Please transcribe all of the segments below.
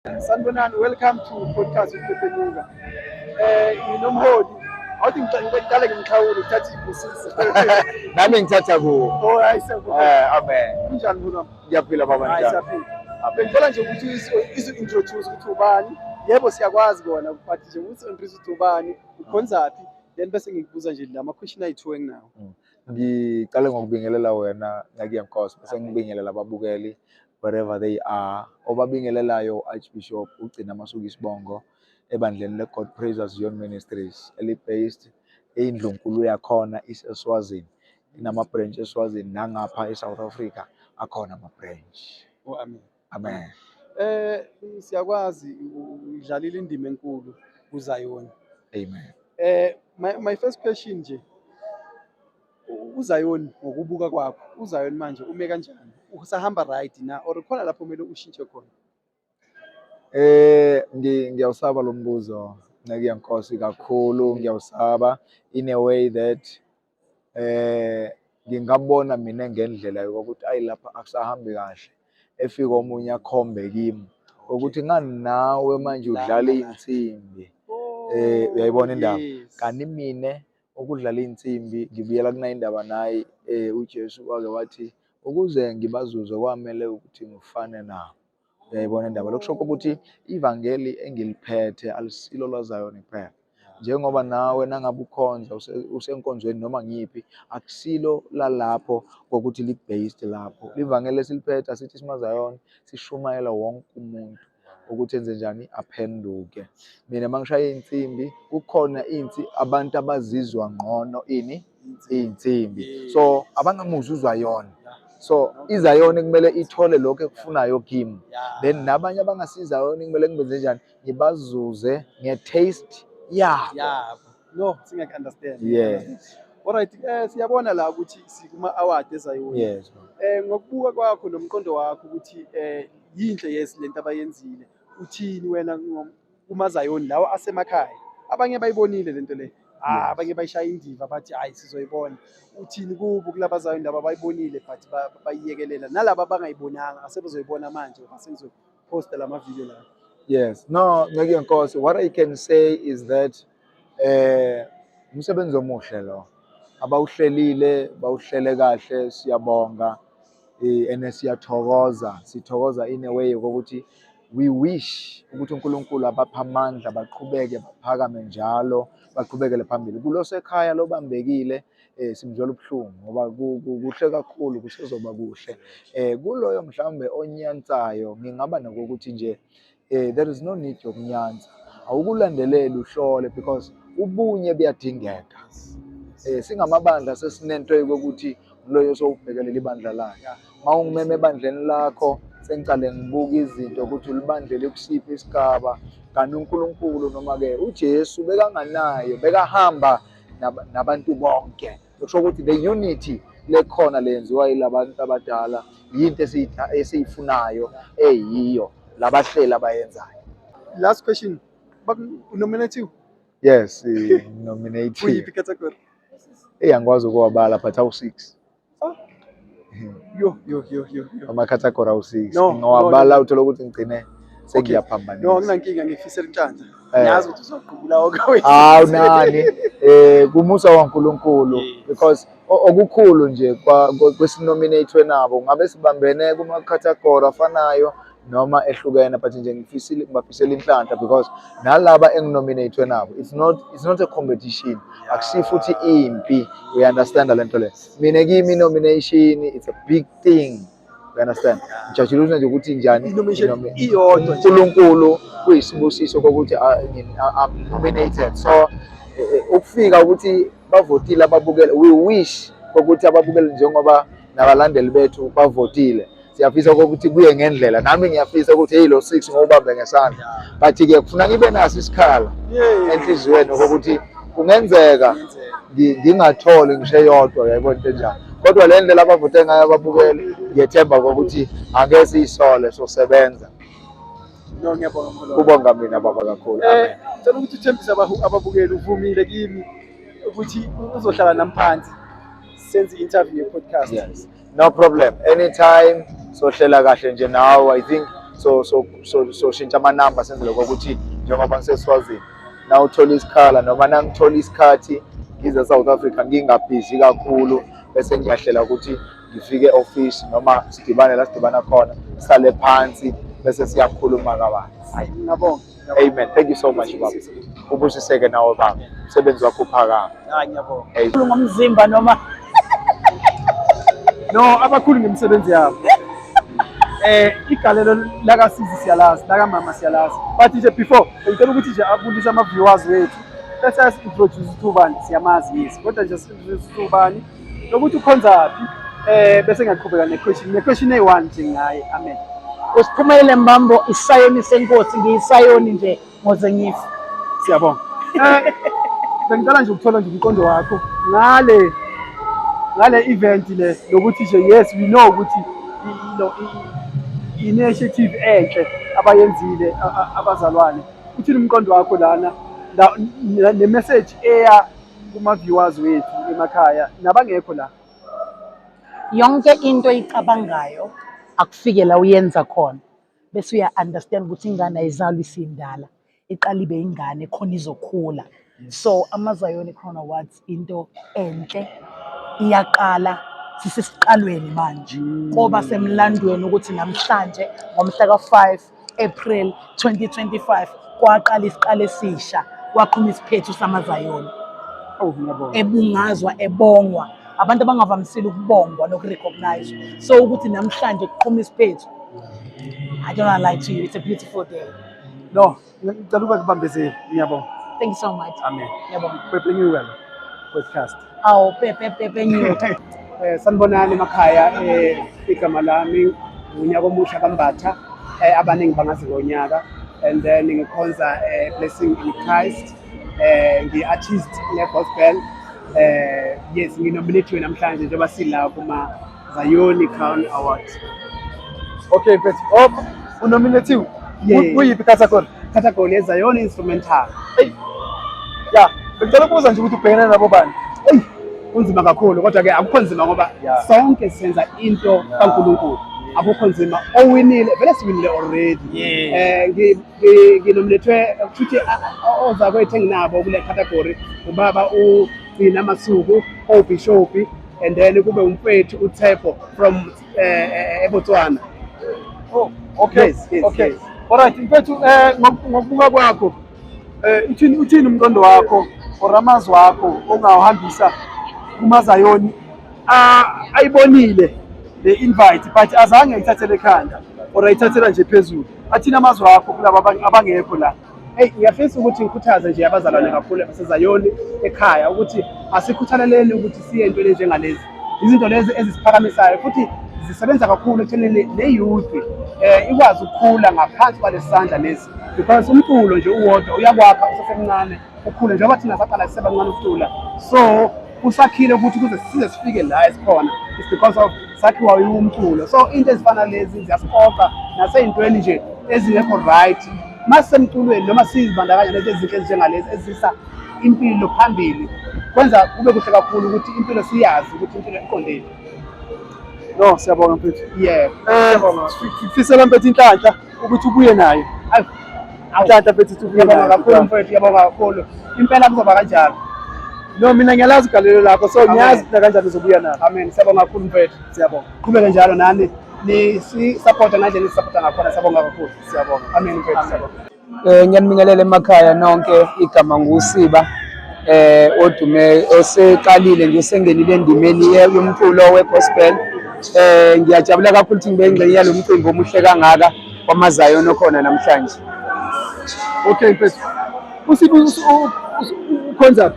Sanibonani, welcome to podcast with Pepenuka. Nginomholi. Awuthi ngiqale ngimxhawule uthathe ibusiso. Nami ngithatha kuwo. Oh, hayi, siyabonga. Amen. Kunjani, mholi wami? Ngiyaphila baba, Hayi, njani? siyaphila. Bengicela nje ukuthi izo-introduce ukuthi ubani. Yebo, siyakwazi kona, but nje ukuthi introduce ukuthi ubani, ukhonzaphi, then bese ngikubuza nje lama question ayi-two enginawo. Ngiqale ngokubingelela wena, Nceku yeNkosi, bese ngibingelela ababukeli wherever they are. Obabingelelayo Archbishop uGcina Masuku isibongo ebandleni le-God Praisers Zion Ministries eli-based eyindlunkulu yakhona iseSwazini. Inama-branch eSwazini nangapha eSouth Africa akhona ama-branch. Oh, amen. Amen. Siyakwazi udlalile indima enkulu kuZayoni. Amen. My first question nje, uZayoni ngokubuka kwakho, uZayoni manje ume kanjani? Usahamba right na or khona lapho kumele ushintshe khona? Ngiyawusaba lo mbuzo, Nceku yeNkosi, kakhulu ngiyawusaba in a way that ngingabona mina ngendlela yokuthi ayi, lapha akusahambi kahle, efika omunye akhombe kimi ukuthi ngani nawe manje udlala iy'nsimbi. Uyayibona indaba? Yes. Kanti mina ukudlala iy'nsimbi ngibuyela kunayo indaba naye uJesu wake wathi ukuze ngibazuze kwamele ukuthi ngifane nabo. Uyayibona indaba? Lokusho ukuthi ivangeli engiliphethe alisilo lwaZayoni kuphela. Njengoba nawe nangabe ukhonza usenkonzweni noma ngiyiphi, akusilo lalapho kokuthi li-based lapho. Livangeli esiliphethe asithi simaZayoni sishumayela wonke umuntu ukuthi enze njani, aphenduke. Mina mangishaya iy'nsimbi kukhona abantu abazizwa ngqono ini iy'nsimbi, so abangamuzwa uZayoni. So iZayoni kumele ithole lokho ekufunayo kimi, then nabanye abangasizayoni kumele ngibenze njani, ngibazuze nge-taste yabo. Yabo. No, singaku-understand. Yes. Alright, siyabona la ukuthi sikuma award eZayoni. Yes. Ngokubuka kwakho nomqondo wakho ukuthi yinhle, yes, lento abayenzile. Uthini wena kumaZayoni lawa asemakhaya? Abanye bayibonile lento le. Ah, abanye bayishaya indiva bathi hayi, sizoyibona. Uthini kubo kulabazayoni laba abayibonile but bayiyekelela nalaba abangayibonanga asebezoyibona manje ngoba sengizoposta lama video la? Yes. No, Nceku yeNkosi, what I can say is that umsebenzi omuhle lo. Abawuhlelile, bawuhlele kahle, siyabonga. And siyathokoza, sithokoza in a way ukuthi we wish ukuthi uNkulunkulu abapha amandla baqhubeke baphakame njalo, baqhubekele phambili. Kulo sekhaya lobambekile simzwela ubuhlungu ngoba kuhle kakhulu, kusezoba kuhle. Kuloyo mhlawumbe onyansayo ngingaba nokuthi nje there is no need yokunyansa. Awukulandelele uhlole because ubunye buyadingeka. Singamabandla sesinento yokuthi loyo sowubhekelela ibandla lakhe. Mawungimema ebandleni lakho sengicale ngibuka izinto ukuthi ulibandlele kusiphi isigaba, kanti uNkulunkulu noma ke uJesu bekanganayo, bekahamba nabantu bonke. Kusho ukuthi the unity lekhona lenziwa yilabantu abadala yinto esiyifunayo eyiyo labahleli abayenzayo. Last question. Nominate? Yes, nominated. Kuyiphi category? Eh, angikwazi ukuwabala but awu-6. Yo yo yo yo yo. Ama-category awu-6. No, Ngawabala no, no. uthola ukuthi ngigcine sengiyaphambanisa. No, anginankinga, ngifisela inhlanhla. Ngiyazi ukuthi uzoqubula wonke. Hawu nani, kumusa waNkulunkulu because okukhulu nje kwesinominate nabo ngabe sibambene kuma category afanayo noma ehlukene, but nje ngifisile ngibafisela inhlanhla because nalaba enginominate nabo it's not a competition, akusi futhi impi, we understand lento le. Mina kimi nomination, it's a big thing, you understand? Ngijatshulisa nje ukuthi njani I-nomination iyodwa nje. uNkulunkulu kuyisibusiso kokuthi I'm nominated, so ukufika ukuthi bavotile ababukele, we wish ukuthi ababukele njengoba nabalandeli bethu bavotile, siyafisa ukuthi kuye ngendlela. Nami ngiyafisa ukuthi hey, lo 6 ngowubambe ngesandla, but ke kufuna ngibe naso isikhala enhliziyweni ukuthi kungenzeka ngingatholi ngisho eyodwa, uyayibona into enjalo. Kodwa le ndlela abavote ngayo ababukeli, ngiyethemba ukuthi angeke siyisole, sosebenza. No, ngiyabonga, mholo. Kubonga mina baba kakhulu. Amen. Ngicela ukuthi uthembise ababukeli, uvumile kimi ukuthi uzohlala nami phansi senze i-interview ye-podcast. Yes, no problem, anytime sohlela kahle nje nawe. I think So so so so shintsha amanamba senzele ukuthi njengoba ngiseSwazini na uthola isikhala noma nangithola isikhathi ngize South Africa ngingabhizi kakhulu, bese ngiyahlela ukuthi ngifike e-office noma sidibane la sidibana khona, sale phansi bese siyakhuluma kabanzi. Hayi, ngiyabonga. Amen. Thank you so much, baba. Ubusiseke nawe, baba. Umsebenzi wakho uphakame. Hayi, ngiyabonga. Amen. Ngomzimba noma No, abakhulu ngemisebenzi yabo. Igalelo lakasisi siyalazi, lakamama siyalazi. But nje before, ngicela ukuthi nje abulise ama-viewers wethu. Bese asi-introduce ukuthi ubani, siyamazi, yes. Kodwa nje si-introduce ukuthi ubani, nokuthi ukhonzaphi, bese ngiyaqhubeka ne-question. Ne-question eyi-one nje ngaye. Amen. Usiphumelele Mbambo, isayoni senkosi, ngiyisayoni nje ngoze ngife. Siyabonga. Bengicela nje ukuthola nje umqondo wakho ngale event le, nokuthi nje yes, we know ukuthi initiative enhle abayenzile abazalwane. Uthini umqondo wakho lana ne message eya kuma viewers wethu emakhaya nabangekho la? Yonke into oyicabangayo akufike la uyenza khona, bese uya understand ukuthi ingane ayizalwa isindala, iqala ibe ingane khona izokhula. So amaZayoni Crown Awards into enhle iyaqala, sisesiqalweni manje, koba semlandweni ukuthi namhlanje ngomhla ka-5 April 2025 kwaqala isiqalo esisha, kwaqhuma isiphethu samaZayoni. Oh, ngiyabonga. Ebungazwa, ebongwa abantu abangavamisile ukubongwa nokurecognize. So ukuthi namhlanje kuqhuma isiphethu, I don't wanna lie to you, it's a beautiful day. No, ngicela ukuba kubambezele. Ngiyabonga. Thank you so much. Amen. Ngiyabonga. Pepe Newell podcast. Awu, pepe pepe new. Sanibonani emakhaya, igama lami unyaka omusha kaMbatha, abaningi bangazi ngonyaka, and then ngikhonza Blessing in Christ, ngi-artist ye-gospel. Yes, nginominatiwe namhlanje njengoba sila kuma Zayoni Crown Awards. Okay, mfethu. Oh, unominatiwe. Yeah. Kuyiphi category? Category ye-Zayoni Instrumental. Hey. Ya, bengicela ukubuza nje ukuthi ubhekene nabo bani? Eyi, kunzima kakhulu, kodwa ke akukho nzima ngoba sonke senza into kaNkulunkulu. Akukho nzima, owinile vele siwinile already. Nginominethwe futhi ozakwethu enginabo kule category ubaba uGcina Masuku obishop, and then kube umfethu uTshepo from eBotswana. Oh, okay. Yes, Okay. yes. Alright, mfethu, ngokubuka kwakho, uthini umqondo wakho or amazwi wakho ongawahambisa kumaZayoni ayibonile le invite but azange ayithathele ekhanda or ayithathela nje phezulu? Athini amazwi akho kulaba abangekho la? Hey, ngiyafisa ukuthi ngikhuthaze nje abazalwane kakhulu baseZayoni ekhaya ukuthi asikhuthaleleni ukuthi siye entweni enjengalezi. Izinto lezi ezisiphakamisayo futhi zisebenza kakhulu ekuthenini ne-youth ikwazi ukukhula ngaphansi kwalesi sandla lesi, because umculo nje uwodwa uyakwakha usasemncane ukhule, njengoba thina saqala sisebancane ukucula, so usakhile ukuthi kuze size sifike la esikhona, it's because of sakhiwa umculo. So into ezifana lezi ziyasiqoqa nasey'ntweni nje ezingekho right masisemculweni noma sizibandakanya lezi ezinhle ezinjengalezi ezisa impilo phambili, kwenza kube kuhle kakhulu ukuthi impilo siyazi ukuthi impilo iqondile. No, siyabonga, mfethu. Yebo. Sifisela, mfethu, inhlanhla ukuthi ubuye nayo. Awu. Inhlanhla, mfethu, ukuthi ubuye Ngiyabonga nayo. kakhulu, mfethu, ngiyabonga kakhulu impela, kuzoba kanjalo. No, mina ngiyalazi igalelo lakho, so Amen. ngiyazi ukuthi nakanjani uzobuya nalo. Amen, siyabonga kakhulu, mfethu. Siyabonga. Qhubeke njalo nani nisisapota ngendlela nisisapota ngakhona, siyabonga kakhulu. Siyabonga. Amen, mfethu, siyabonga. Ngiyanibingelela emakhaya nonke. Igama nguSiba, odume oseqalile nje, osengenile endimeni yomculo wegospel. Ngiyajabula kakhulu ukuthi ngibe ingxenye yalo mcimbi omuhle kangaka wamaZayoni okhona namhlanje. Okay, mfethu. Usiphi ukhonza?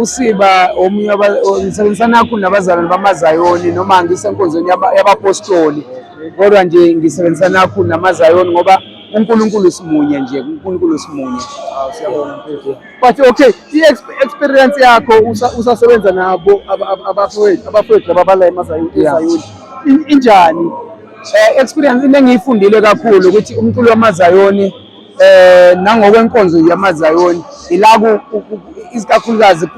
USiba omunye ngisebenzisana kakhulu nabazalwane bamaZayoni, noma ngisenkonzweni yabapostoli, kodwa nje ngisebenzisana kakhulu namaZayoni ngoba uNkulunkulu simunye nje, uNkulunkulu simunye. Siyabonga, mfethu. But okay, i-experience yakho usasebenza nabo abafowethu laba bala emaZayoni eZayoni, injani? Experience into engiyifundile kakhulu ukuthi umculo wamaZayoni nangokwenkonzo yamaZayoni ila isikakhulukazi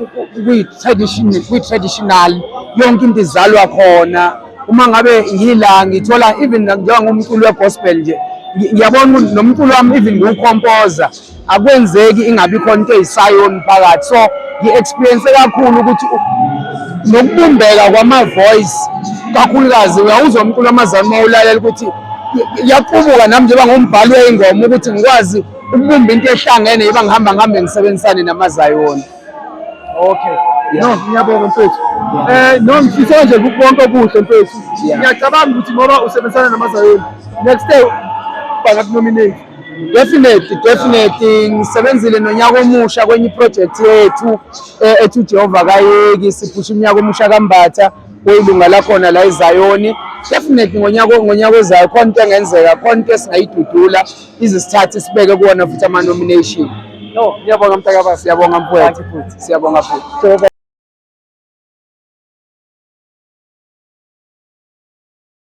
kwi-traditional, yonke into izalwa khona. Uma ngabe ngila ngithola even njengoba ngumculo we-gospel nje, Ngiyabona ukuthi nomculo wami, even ngiwukhompoza, akwenzeki ingabi khona into eyisayoni phakathi. So ngi-experience kakhulu ukuthi nokubumbeka kwama-voice, kakhulukazi uyawuzwa umculo wamazayoni uma ulalela ukuthi iyaqubuka. Nami njengoba ngumbhali wey'ngoma, ukuthi ngikwazi ukubumba into ehlangene, yiba ngihamba ngihambe ngisebenzisane namazayoni. Okay. No, ngiyabonga mfethu. No, ngifisela nje konke okuhle, mfethu. Ngiyacabanga ukuthi ngoba usebenzisana namazayoni, next day bangakunominate. Definitely, ngisebenzile nonyaka omusha kwenye iproject yethu ethi uJehova kayeki, siphusha unyaka omusha kaMbatha, oyilunga lakhona la eZayoni. Definitely ngonyaka ozayo khona into engenzeka, khona into esingayidudula izisithathe sibeke kuwona futhi ama-nomination. No, ngiyabonga mntakababa. Siyabonga mfowethu. Thank you futhi. Siyabonga futhi. Jehova.